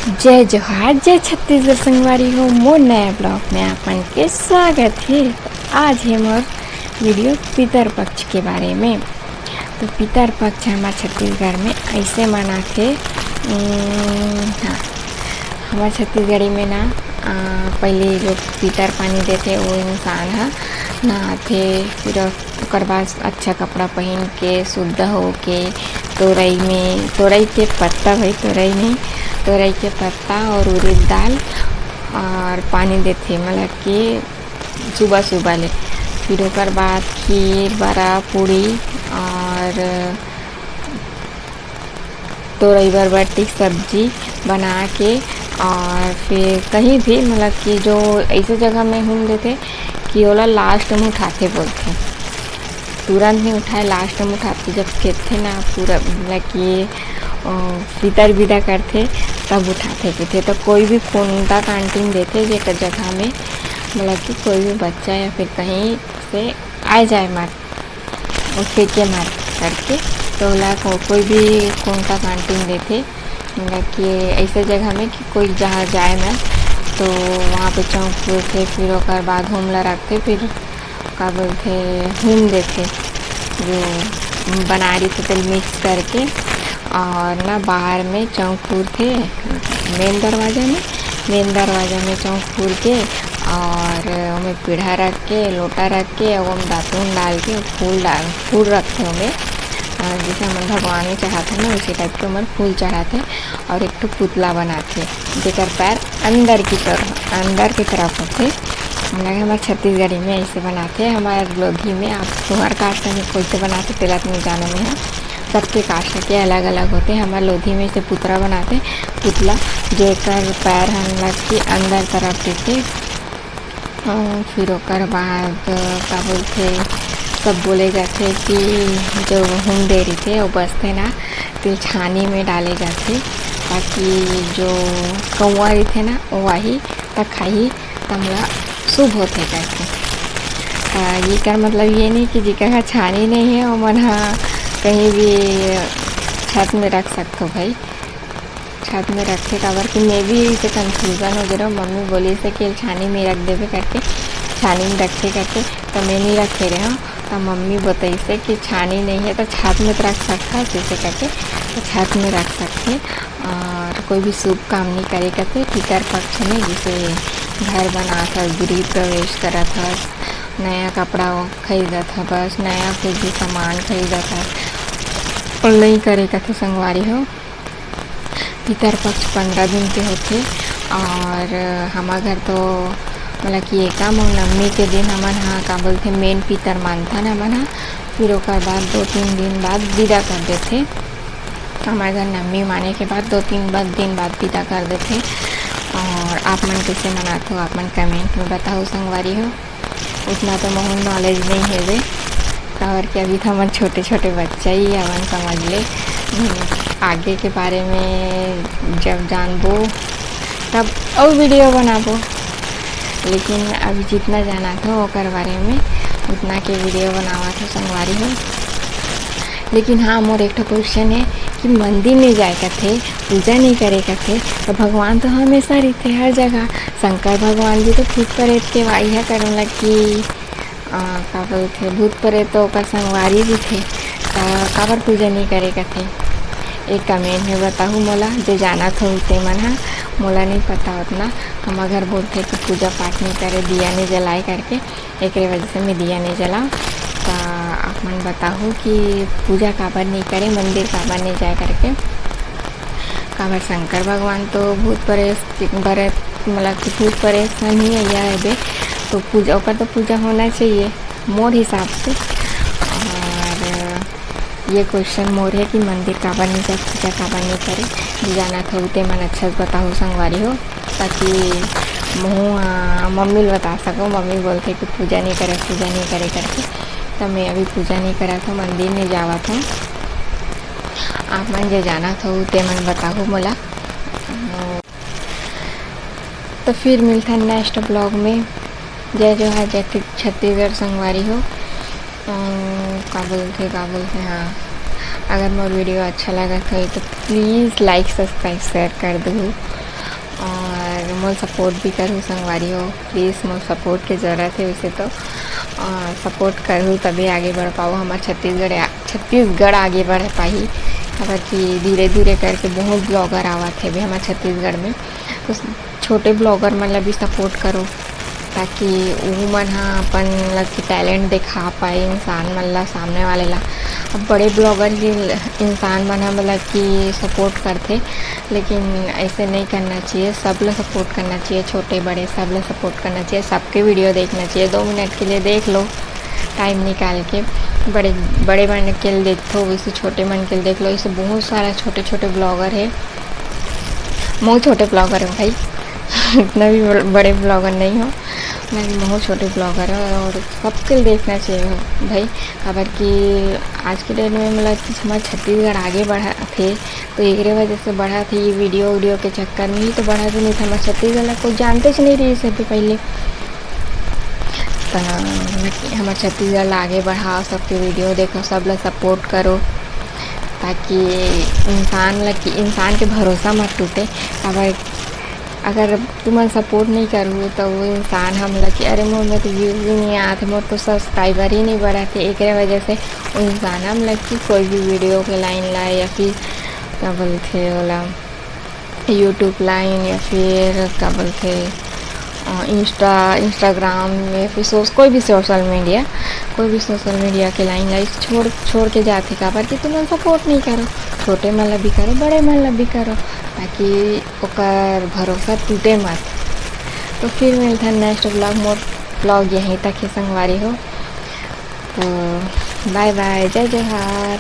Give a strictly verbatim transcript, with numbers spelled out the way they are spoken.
जय जोहार, जय छत्तीसगढ़ संगवारी हो, मोर नया ब्लॉग में आप मन के स्वागत हे। आज हे मोर वीडियो पितर पक्ष के बारे में। तो पितर पक्ष हमर छत्तीसगढ़ में ऐसे मनाथे। उम, हाँ, हमर छत्तीसगढ़ी में ना, आ, पहले जो पितर पानी देथे, वो इंसान ह नहाथे, फिर ओकर बाद अच्छा कपड़ा पहिन के, शुद्ध होके, तोरई में, तोरई के पत्ता भाई, तोरई नहीं, तोरई के पत्ता और उड़द दाल और पानी देथे, मतलब कि सुबह सुबह ले। फिर ओकर बाद खीर, बरा, पूड़ी और तोरई बरबट्टी सब्जी बना के, और फिर कहीं भी, मतलब कि जो ऐसे जगह में हूम देथे कि ओला लास्ट में उठाथे बोलथे, तुरंत नहीं उठाए, लास्ट में उठाथे। जब खेदथे ना पूरा, मतलब कि, अ, पितर बिदा करथे, तब उठाथे पीथे। तो कोई भी कोंता कांटिन देथे जेकर जगह में, मतलब कि कोई भी बच्चा या फिर कहीं से आए जाए मत, वो फेंके मत करके। तो ओला को-, कोई भी कोंता कांटिन देथे, मतलब कि ऐसे जगह में कि कोई जहाँ जाए मत, तो वहाँ पे चौंक फूरथे, फिर ओकर बाद हूम ला रखथे, फिर का बोलथे, हूम देथे, जो बनारी से तेल मिक्स करके, और ना बाहर में चौंक फूरथे, मेन दरवाजा में, मेन दरवाजा में चौंक फूर के, और ओमे पीढ़ा रख के, लोटा रख के, और ओमे दातून डाल के फूल डाल, फूल रखथे ओमे। अ, जैसे हमन भगवान में चढ़ाथे ना, उसी टाइप के ओमन फूल चढ़ाथे, और एक ठो पुतला बनाथे, जेकर पैर अंदर की तरफ, अंदर की तरफ होथे। मतलब हमर छत्तीसगढ़ी में ऐसे बनाथे, हमर लोधी में आप तुहर कास्ट में कोई से बनाथे, तेला तो नहीं जाना मैं हा। सबके कास्ट के अलग-अलग होथे। हमर लोधी में से पुतरा बनाथे, पुतला, जेकर पैर हमला के अंदर तरफ देथे। अ, फिर ओकर बाद, अ, का बोलथे, सब बोले जाथे कि जो हूम दे रहिथे, वो बचथे ना, तेल छानी में डाले जाथे, ताकि जो कौआ रहिथे ना, वो आही, त खाही, त हमला शुभ होथे करके। त एकर मतलब ये नहीं कि जेकर ह छानी नहीं है, ओमन ह कहीं भी छत में रख सकथो भाई, छत में रखथे, काबर कि मैं भी इसे कन्फ्यूजन हो गे रहूँ। मम्मी बोलिस हे कि छानी में रख देबे करके, छानी में रखे करके, त मैं नहीं रखे रहे हूँ। त मम्मी बताइस हे कि छानी नहीं है त छत में तो रख सकथस, जैसे करके, त छत में रख सकथे। और कोई भी शुभ काम नहीं करे करथे, पितर पक्ष में जैसे घर बनात हस, गृह प्रवेश करत हस, नया कपड़ा खरीदत हस, बस नया कुछ भी सामान खरीदत हस, और नहीं करे करथे संगवारी हो। पितर पक्ष पंद्रह दिन के होथे, और हमर घर तो मतलब कि एकम अउ नवमी के दिन हमन ह का बोलथे, मेन पितर मानथन हमन ह। फिर ओकर बाद दो तीन दिन बाद विदा कर देथे। हमर घर नवमी माने के बाद दो तीन बाद, दिन बाद विदा कर देथे। और आप मन कैसे मनात हो, आप मन कमेंट में बताओ संगवारी हो। उतना तो महू नॉलेज नहीं हेवे, काबर कि अभी तो हमन छोटे छोटे बच्चा ही हवन, समझ ले। हम्म, आगे के बारे में जब जानबो तब अउ वीडियो बनाबो, लेकिन अभी जितना जानत हो ओकर बारे में उतना के वीडियो बनावत हो संगवारी हो। लेकिन हाँ, मोर एक ठो क्वेश्चन है कि मंदिर नहीं जाए कथे, पूजा नहीं करे कथे, तो भगवान तो हमेशा रहिथे हर जगह। शंकर भगवान भी तो भूत प्रेत के वाई है, करमला कि, आ, का बोलथे, भूत प्रेत तो ओकर संगवारी भी थे, त काबर पूजा नहीं करे कथे? एक कमेंट में बताहू मोला, जे जानत हो ते मन ह, मोला नहीं पता उतना। हमर घर बोलथे कि पूजा पाठ नहीं करे, दिया नहीं जलाए करके, एकरे वजह से मैं दिया नहीं जलाओ। त आप मन बताहू कि पूजा काबर नहीं करे, मंदिर काबर नहीं जाए करके। काबर शंकर भगवान तो भूत प्रेत, मतलब कि भूत प्रेत नहीं है, यह है बे, तो पूजा, ओकर तो पूजा होना चाहिए मोर हिसाब से। और ये क्वेश्चन मोर है कि मंदिर काबर नहीं जाए, पूजा काबर नहीं करे, जे जानत हो ते मन अच्छा से बताहू संगवारी हो, ताकि महू, आ, मम्मी ल बता सको। मम्मी बोलथे कि पूजा नहीं करे, पूजा नहीं करे करके, तो मैं अभी पूजा नहीं करत हूँ, मंदिर नहीं जावत हूँ। आप मन जे जानत हो ते मन बताहू मोला। तो फिर मिलथन नेक्स्ट ब्लॉग में। जय जोहार, जय ति-, छत्तीसगढ़ संगवारी हो। अ, का बोलथे, का बोलथे, हाँ, अगर मोर वीडियो अच्छा लगत हो तो प्लीज लाइक, सब्सक्राइब, शेयर कर दू। और मोर सपोर्ट भी करहू संगवारी हो, प्लीज मोर सपोर्ट के जरूरत है वैसे तो। और सपोर्ट करहू तभी आगे बढ़ पाओ, हमार छत्तीसगढ़, छत्तीसगढ़ आगे बढ़ पाही। काबर कि धीरे धीरे करके बहुत ब्लॉगर आवत है भी हमार छत्तीसगढ़ में, तो छोटे ब्लॉगर मन ला भी सपोर्ट करो, ताकि वो मन ह अपन मतलब कि टैलेंट दिखा पाए इंसान मन ला, सामने वाले ला। अब बड़े ब्लॉगर ही इंसान मन ह मतलब कि सपोर्ट करथे, लेकिन ऐसे नहीं करना चाहिए। सब ला सपोर्ट करना चाहिए, छोटे बड़े सब ला सपोर्ट करना चाहिए, सबके वीडियो देखना चाहिए। दो मिनट के लिए देख लो टाइम निकाल के। बड़े बड़े मन के लिए देखो, वैसे छोटे मन के लिए देख लो। ऐसे बहुत सारा छोटे छोटे ब्लॉगर है, बहुत छोटे ब्लॉगर है भाई। इतना भी बड़- बड़े ब्लॉगर नहीं हो, मैं भी बहुत छोटे ब्लॉगर है। और सबके लिए देखना चाहिए भाई, काबर कि आज के डेट में मतलब कि हमार छत्तीसगढ़ आगे बढ़ा थे, तो एकरे वजह से बढ़ा थे, ये वीडियो वीडियो के चक्कर में ही तो बढ़ा थे, नहीं तो हमार छत्तीसगढ़ ला कोई जानते ही नहीं रही से पहले। तो हमार छत्तीसगढ़ ला आगे बढ़ाओ, सबके वीडियो देखो, सब ला सपोर्ट करो, ताकि इंसान ला कि इंसान के भरोसा मत टूटे। काबर अगर तुमन सपोर्ट नहीं करहू तो वो इंसान हमला कि अरे मोर में तो व्यूज ही नहीं आते, मोर तो सब्सक्राइबर ही नहीं बढ़ाते, एकरे वजह से वो इंसान हमला कि कोई भी वीडियो के लाइन ला या फिर क्या बोलते ओला यूट्यूब लाइन या फिर क्या बोलते इंस्टा इंस्टाग्राम या फिर सोच कोई भी सोशल मीडिया, कोई भी सोशल मीडिया के लाइन ला छोड़ छोड़ के जाते। काबर कि तुमन सपोर्ट नहीं करो, छोटे मन ला भी करो, बड़े मन ला भी करो, ताकि ओकर भरोसा टूटे मत। तो फिर मिलथन नेक्स्ट ब्लॉग। मोर ब्लॉग यहीं तक है संगवारी हो, तो बाय बाय, जय जोहार।